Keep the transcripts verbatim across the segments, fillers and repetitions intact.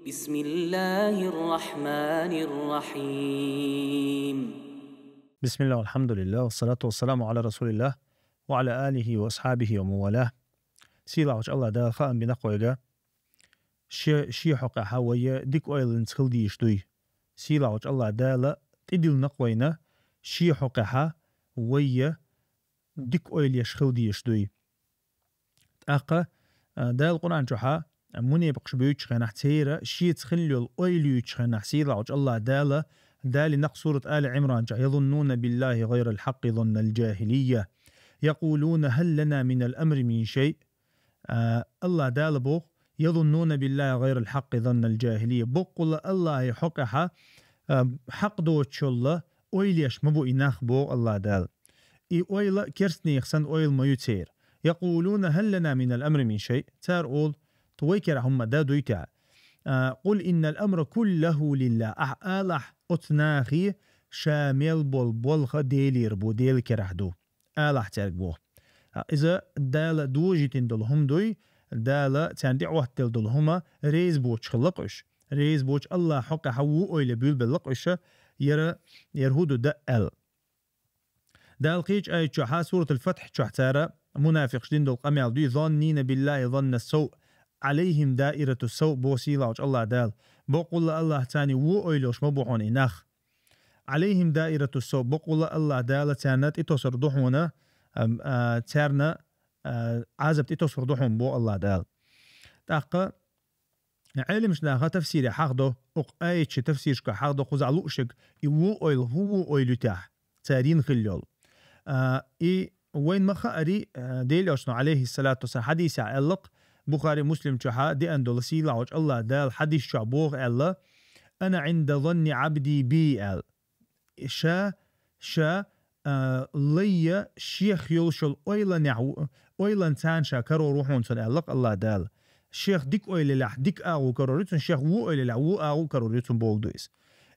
بسم الله الرحمن الرحيم. بسم الله والحمد لله والصلاة والسلام على رسول الله وعلى آله وأصحابه ومن والاه. Сийлахьчу Аллах Дала хаам бина вайга, ши, ши хьокъехьа вайя дика ойланца хила дийш дуй. Сийлахьчу Аллах Дала тӀедиллина вайна, ши хьокъехьа вайя дика ойлеш хила дийш дуй. ТӀаккха, а, Дала Къуръан чухьа мунепакъаш буьйцучу хенахь, церан шеца хила йолу ойла юьйцучу хенахь, сийлахьчу Аллах Дала, Дала накъ сурат Али Ӏимран чохь: «يظنون بالله غير الحق ظن الجاهلية يقولون هل لنا من الأمر من شيء». А, Аллах Дала боху: «يظنون بالله غير الحق ظن الجاهلية». Боккъала Аллахьи хьокъехьа, а, хьакъ доцучулла ойла еш ма бу и нах, боху Аллах Дала. И ойла керстанех санна ойла ма ю церан. «يقولون هل لنا من الأمر من شيء». Цара олу: «Тхо вай керахь хӀумма дан дуй те?» А, «قل إن الأمر كله لله». Ахь алахь оцу нахе, ша мел болу болх Делера бу, Дела керахь ду. Алахь цаьрга боху. А, иза Дала дожийтина долу хӀума дуй, Дала царна тӀе Ӏоттаделла долу хӀума реза боцуш хилла-кх уьш. Реза боцуш Аллах хьокъехьа ву ойла буьйлабелла-кх уьш, яра, яра хӀу ду дан аьлла. Дала кхечу аят чохьа, Суратул Фатхь чохь цара мунафикъаш дина долу къамел дуй: «ظانين بالله ظن السوء عليهم دائرة السوء», боху сийлахьчу Аллах Дала. Боккъала Аллах царна ву ойла йолуш ма бу хьуна и нах. «عليهم دائرة السوء», боккъала Аллах Дала царна тӀетосур ду хьуна, ам, а, царна, а, Ӏазап тӀетосур ду хьуна, боху Аллах Дала. ТӀаккха Ӏеламаш наха тафсире хьахдо, окху аятчи тафсиршка хьахдо, кхузахь луушиг, и ву ойла, хӀун ву ойла ю техь, цара йина хила йолу. А, и вайн ма хаари, а, Делан Элчано, алейхиссалату вассалам, хьадисехь аьлла-кх, Бухари, Муслим чохьа деана долу, сийлахьчу Аллах Дала хьадис чохь боху аьлла: «أنا عند ظن عبدي بي», аьлла. Ша, ша, а, лайя шех йолуш йолу ойланехь ву, ойланца ша карор ву хьуна цунна, аьлла-кх Аллах Дала. Шех дика ойла елахь, дика агӀо карор ю цунна, шех ву ойла елахь, ву агӀо карор ю цунна, боху ду иза.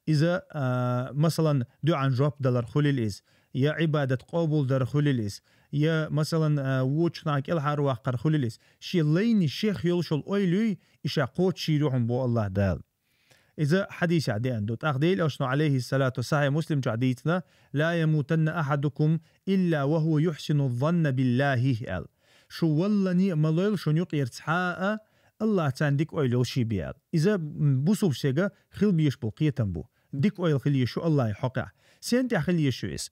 Иза, а, масалан, дуьхьан жоп далар хуьлийла иза, я Ӏибадат къобалдар хуьлийла иза, я, масалан, а, вочу нахана кӀелхьарваккхар хуьлийла иза. Шен лайни шех йолуш йолу ойла юй, и ша кхочушйийр ю хьуна, боху Аллах Дала. Иза хьадисехь деана ду. ТӀаккха Делан Элчано, алейхиссалату, Сахьихь Муслим чохь дийцина: «لا يموتن أحدكم إلا وهو يحسن الظن بالله», аьлла. Шу валлане а ма лойла шуна юкъера цхьа а Аллах царна дика ойла йолуш бен, аьлла. Иза, м, бусулба стеган хила безаш болу кхетам бу. Дика ойла хила еза шу Аллахьи хьокъехь. Сен тӀехь хила еза шу иза?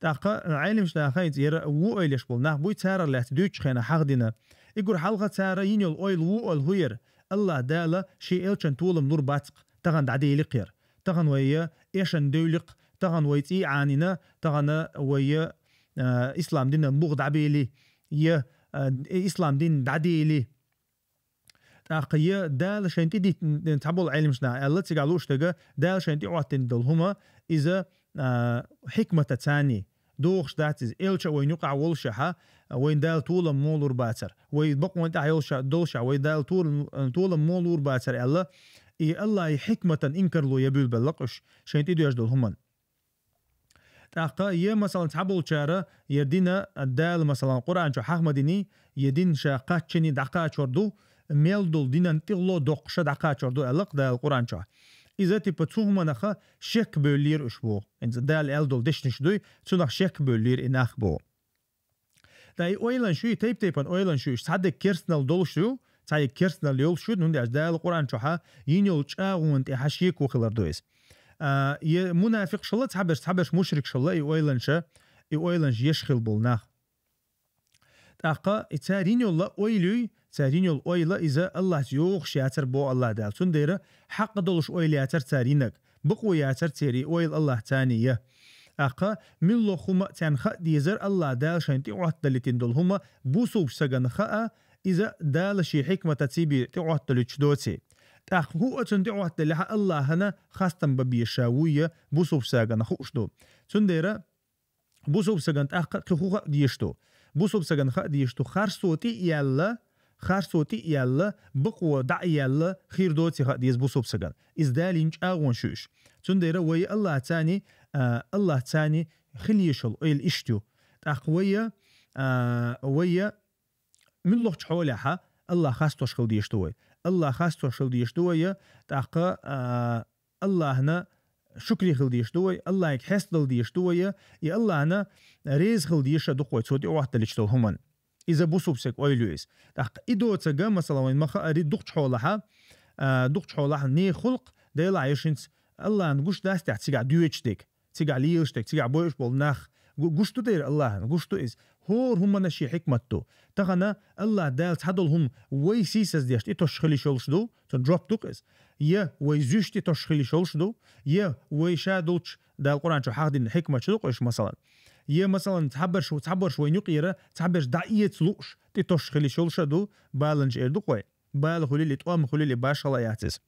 ТӀаккха Ӏеламаш наха хӀинца яра ву ойла еш болу нах буй, царах лаьцна дуьйцучу хенахь хьахдина. И гур хьалха цара йина йолу ойла ву ойла хӀу яра? Аллах Дала шен элчан толам лур бац-кх, тахана дӀаделира-кх яра. Тахана вай я эшна девлира-кх, тахана вай цӀий Ӏанийна, тахана вай я, а, ислам динан бух дӀабели, я, а, ислам дин дӀадели. ТӀаккха я Дала шайна тӀедиттина, цхьаболу Ӏеламаш наха аьлла, цигахь лууш дерг, Дала шайна тӀеӀоттина долу хӀума, иза, а, хьикматаца догӀуш дац иза. Элча а вайна юкъахь волушехь, вайна Дала толам мо лур бацара. Вай бакъонан тӀехь йолуш-, долушехь, вай Дала толам, толам мо лур бацара аьлла, и Аллахьи хьикматан инкарло ян буьйлабелла-кх уьш, шайна тӀедоьжна долу хӀуманна. ТӀаккха я, масалан, цхьаболчара я дина Дала, масалан, Къуръан чу хьаха ма диний, я дин ша кхаччиний дӀакхачор ду, мел долу динан тӀехула доккхуша дӀакхачор ду аьлла-кх Дала Къуръан чохь. Иза, типа, цу хӀуманах шек бевллера уьш боху. ХӀинца Дала аьлла долу дешнаш дуй, цунах шек бевллера и нах боху. Ткъа и ойланаш ю, и тайп-тайпана ойланаш ю, уьш цхьадерг керстанал долуш ю, цхьадерг керстанал йолуш ю, хӀунда аьлча Дала Къуръан чохьа йина йолу чӀагӀонна тӀехьа шеко хилар ду иза. А, я мунафикъашалла, цхьаберш, цхьаберш мушрикашалла и ойланаш, и ойланаш еш хила болу нах. ТӀаккха и цара йина йолу ойла юй, цара йина йолу ойла иза Аллахьца йогӀуш яцара боху Аллах Дала. Цундела хьакъ долуш ойла яцара цара йинарг. Бакъо яцара церан и ойла Аллахьца я. ТӀаккха муьлхха хӀума царна хаа дезара Аллах Дала шайна тӀеӀоттадалийтина долу хӀума бусулба стагана хаа, иза Дала шен хьикматаца бен тӀеӀоттадалуьйтуш доций. ТӀаккха хӀу а цунна тӀеӀоттаделлехь а Аллахьана хастам бан безаш ша вуй я бусулба стагана хууш ду. Цундела бусулба стагана тӀаккха кхин хӀу хаа дезаш ду? Бусулба стагана хаа дезаш ду, харцо тӀе а яьлла, харцо тӀе а яьлла, бакъо дӀа а яьлла, хир доций хаа деза бусулба стагана. Иза Дала йина чӀагӀонаш ю уьш. Цундела вай Аллахьца, а, Аллахьца хила езаш йолу ойла иштта ю. ТӀаккха вай, а, вай муьлххачу хьолехь а Аллах хастош хила дезаш ду вай. Аллах хастошал деш ду вай, тӀаккха а, Аллахна шукри хила деш ду вай, Аллахьига хьестадала деш ду вай, и Аллахна реза хила деш а ду вай цо тӀе Ӏотталича долу хӀуман. Иза бусубсаг ойла ю иза. ТӀаккха и доцага, масала, вайн ма хаари дукхачу хьолахьа, а, дукхачу хьолахьа не хулкъ, Делахь ешинца Аллахна гуш дац тӀехь цигахь доьчу дег, цигахь лелаш дег, цигахь бойуш болу нах. Гу-, гуш ду дера Аллахна, гуш ду иза. ХӀора хӀуманна шен хьикмат ду. Тахана Аллах Дала цхьадолу хӀума вай сийсаздеш тӀетосуш хилиш йолуш ду, цунна жоп ду-кх иза. Я вай зуьш тӀетосуш хилиш йолуш ду, я вай ша долчу Дала Къуръан чу хьахдина хьикмат шу ду-кх уьш, масалан. Я, масалан, цхьабарш, цхьабарш вайн юкъера, цхьаберш дӀаэца лууш, тӀетосуш хилиш йолуш а ду, баланча эр ду-кх вай. Бала хуьлили, тӀом хуьлили, башхала яц иза.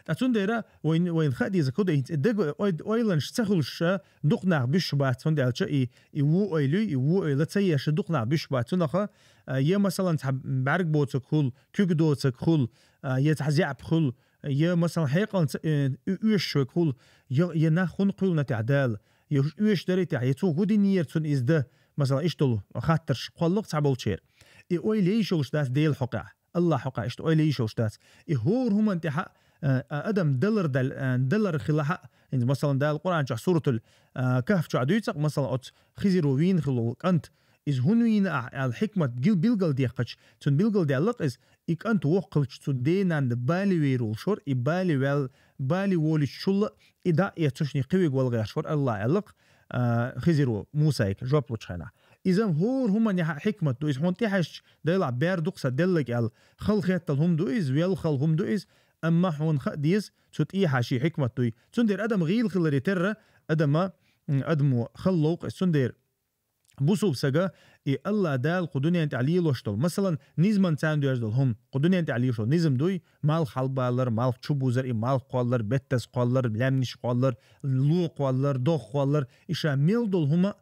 Ткъа цундела вайн, вайн хаа деза хӀу ду, хӀинца и дега ой-, ойланаш ца хуьлуш, дукха нах буьсуш бац, хӀунда аьлча и, и ву ойла юй, и ву ойла ца еш дукха нах буьсуш бац. Цунах, а, я, масалан, цхьа бӀаьрг боцург хуьлу, куьг доцург хуьлу, а, я цхьа зеӀап хуьлу, я, масалан, хьекъална ца, э, оьшуш верг хуьлу, я, я нах хӀунда кхоьллина тӀехь Дала, я уьш оьшуш дарий тӀехь, я цо хӀу динера цунна иза дан, масалан, иштта долу хаттарш кхоллалу цхьаболчеран. И ойла еш йолуш дац Делан хьокъехь. Аллахь хьокъехь иштта ойла еш йолуш дац. И хӀора хӀуманна тӀехьа, а, а, адам далар дал-, а, далар хилахьа, хӀинца, масалан, Дала Къуръан чохь суратул, а, Кахф чохь дуьйцу-кх, масалан, оцу Хизиро вийна хилла кӀант, иза хӀунда вийна ахь аьлла хьикмат гил-, билгалдехкача, цунна билгалдаьлла-кх иза, и кӀант воккха хилча, цу ден-нанна бале вер волуш вара, и бале ваьл-, бале волучул а, и дӀа а эцна, цуьнан кхин вига вала гӀерташ вара Аллахь аьлла-кх, а, Хизиро Мусайга жоп лучу хенахь. Иза хӀора хӀуманехьа хьикмат ду, иза хьуна тӀехьаьжча, Делахь бер ду-кх сан деллаг аьлла, хала хеттал хӀума ду иза, велла хала хӀума ду иза, амма хьуна хаа деза, цу тӀехьа шен хьикмат дуй. Цундела адам гӀийла хиларе терра, адама, м, адамо хала ловкъу иза. Цундела бусулба сага и Аллах Дала кху дуьнен тӀехь лелош долу, масалан, низаман царна доьжна долу хӀума, кху дуьнен тӀехь лелош долу низам дуй, малх хьалабалар, малх чубузар, и малх кхоллар, беттаза кхоллар, лаьмнаш кхоллар, ло кхоллар, догӀа кхоллар, и ша мел долу хӀума,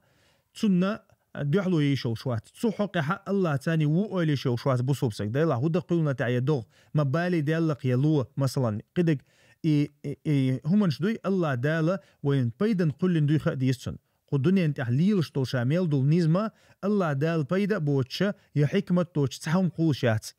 цунна дуьхьало еш йолуш вац. Цу хьокъехьа Аллах царний ву ойла еш йолуш вац бусулба сага. Делахь хӀу дан кхоьллина тӀехь я догӀа, ма бале даьллакх я ло, масалан, кхидерг и, и, и хӀуманаш дуй, Аллах Дала вайна пайдан кхоьллина дуй хаа деза цунна. Кху дуьнен тӀехь лелаш долу ша мел долу низма Аллах Дала пайда а боцуша, я хьикмат доцуш цхьа хӀума кхуллуш яц.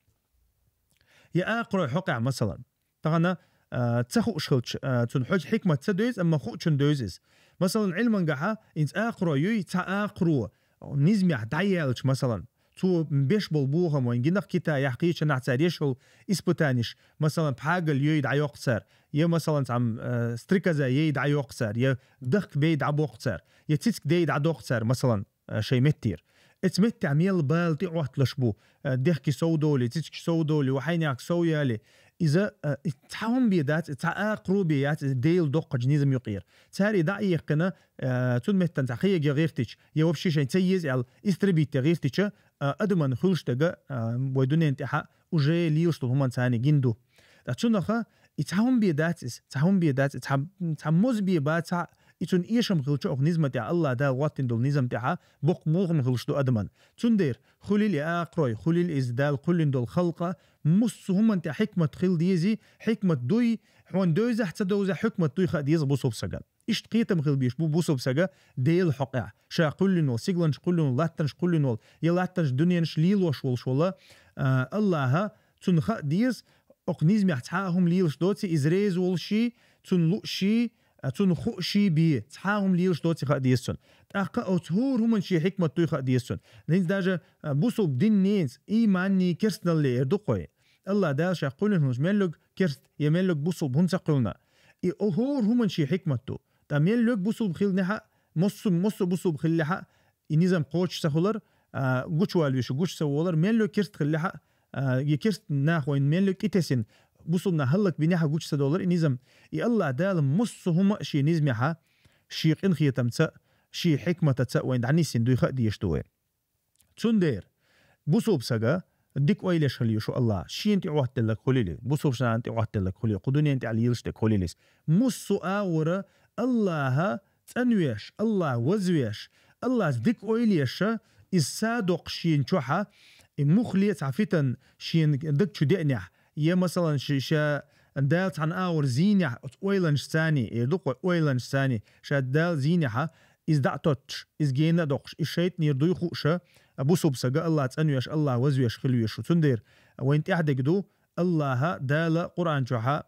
Я акхарой хьокъехь, масалан. Тахана, а, ца хууш хилча, а, цунна хьоьца хьикмат ца девза, амма хуучунна девза иза. Масалан, Ӏилмангахьа, хӀинца акхарой юй, цхьа акхаро низамехь дӀаяьлча, масалан, цо беш болу бохам вайн гина-кх Китайхь, кхечанахь цара еш йолу испытаниш, масалан, пхьагал йой дӀайоккху цара, я, масалан, цхьа, а, стрекоза йой дӀайоккху цара, я дахка бей дӀабоккху цара, я цицка дей дӀадоккху цара, масалан, а, шайн меттера. Эцу меттехь мел бала тӀеӀотталуш бу, а, дехкий сов долий, цицкий сов долий, вахьайнехь сов ялий. Иза, а, и цхьа хӀума бен дац, и цхьа акхаро бен яц, иза Делан доккхачу низам юкъера. Цара и дӀа а еккхина, а, цунна меттан цхьа кхега гӀиртича, я вообще шайн ца еза аьлла, истребить де гӀиртича, а, адаман хуьлуш дерг, а, вай дуьнен тӀехьа уже лелаш долу хӀуманца царний гина ду. Ткъа цунаха и цхьа хӀума бен дац иза, цхьа хӀума бен дац иза, цхьа, цхьа моза бен бацахь, и цунна эшам хилча, оха низма тӀехь Аллах Дала гӀоттина долу низам тӀехьа боккха бохам хилуш ду адаман. Цундела, хуьлийла и акхарой, хуьлийла иза Дала кхоьллина долу халкъа, массо а хӀуманна тӀехь хьикмат хила дезий, хьикмат дуй, хьуна девзахь а, ца девзахь а, хьикмат дуй хаа деза бусулба сагана. Иштта кхетам хила безаш бу бусулба сага Делан хьокъехь. Ша кхоьллина волу, сигланаш кхоьллина волу, латтанаш кхоьллина волу, я латтанаш, дуьненаш лелош волуш волу, а, Аллаха, цунна хаа деза, окху низамехь цхьа а хӀума лелаш доций, иза реза волуш, цунна лууш, а, цунна хууш бен, цхьа а хӀума лелаш доций хаа деза цунна. ТӀаккха оцу хӀора хӀуманна шен хьикмат дуй хаа деза цунна. ХӀинца даже, а, бусулба динненца, ийманний, керстаналле эр ду-кх вай. Аллах Дала ша кхоьллина хилча, мел верг керст, я мел верг бусулба хӀунда ца кхоьллина. И о хӀора хӀуманна шен хьикмат ду. Ткъа мел верг бусулба хилнехьа, массо, массо а бусулба хиллехьа, и низам кхочуш ца хуьлар, а, гучувала везаш гучу ца волар, мел верг керст хиллехьа, а, и керст нах вайн мел верг тӀетесина, бусулба нах хӀаллакбинехьа гучу ца долар и низам. И Аллах Дала массо а хӀума а шен низамехьа, шен къинхетамца, шен хьикматаца вайн дӀанисйина дуй хаа дезаш ду вай. Цундела бусулба сага дика ойла еш хила ю шу Аллах. Шена тӀеӀоттаделларг хуьлийла, бусулба нахана тӀеӀоттаделларг хуьлийла, кху дуьнен тӀехь лелаш дерг хуьлийла иза. Массо а агӀора Аллаха цӀанвеш, Аллах вазвеш, Аллаца дика ойла еша, иза са доккхуш шена чохьа, и муххале цхьа фитан шена даг чу деанехь, я, масалан, ш-, ша Дала цхьана агӀор зийнехь, оцу ойланашца царний, эр ду-кх вай, ойланашца царний, ша Дала зийнехьа, иза дӀа а тоттуш, иза гена а доккхуш, иза шайтӀанера дуй хууша, а, бусулба сага Аллах цӀанвеш, Аллах вазвеш хила везаш ву. Цундела вайн тӀаьхьа дерг ду, Аллаха Дала Къуръан чохьа,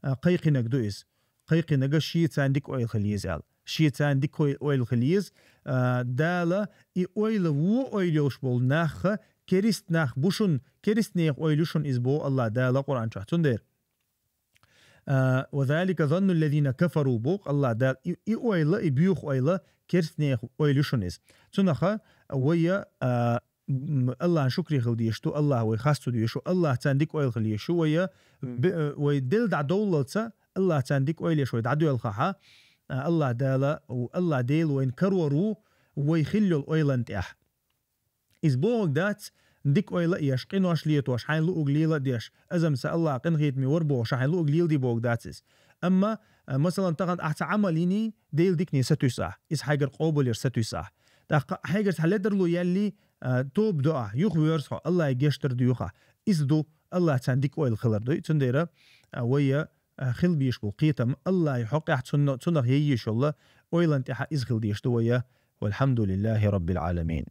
а, кхайкхинаг ду иза. Кхайкхинага шеца дика ойла хила еза аьлла. Шеца дика ой-, ойла хила еза, а, Дала и ойла ву ойла йолуш болу нахха, керист нах бу шун, керист нехан ойла ю шун иза боху Аллаха Дала Къуръан чохь. Цундела, а, «Ва залика занну ллазина кафару», боху Аллаха Дала, и, и ойла, и боьху ойла, керист нехан ойла ю шун иза. Цунаха вайя, а, м, Аллахьан шукри хила дезаш ду, Аллах вай хасту дезаш ву, Аллах царна дика ойла хила езаш ву, вайя, бе-, вай дел дӀадовллалца, Аллах царна дика ойла еш вай дӀадоьлхахьа, а, Аллах Дала, у, Аллах Дела вайна карор ву, вай хилла йолу ойлан тӀехь. Иза бохург дац, дика ойла а еш, къинош летош, хьайн луъуг лела а деш, азам ца Аллах къинхетаме вар бохуш, хьайн луъуг леладе бохург дац иза. Амма, а, масалан, тахана ахь цхьа Ӏамал йиний, Дела дикане сатуьйсу ахь, иза хьайгара къобалъяр сатуьйсу ахь. ТӀаккха хьайгара цхьа ледар ло яьллий, а, тоба до ахь, юха воьрзу хьо, Аллахье гештдар дуьйху ахь. Иза ду, Аллах царна дика ойла хилар дуй. Цундела, а, вайя, а, хила бийш бу кхетам, Аллахье хьокъехь цунна, цунах яййиш йолла, ойлан тӀехьа иза хила дийш ду вайя. Валхьамдулиллахи Раббил Ӏаламин.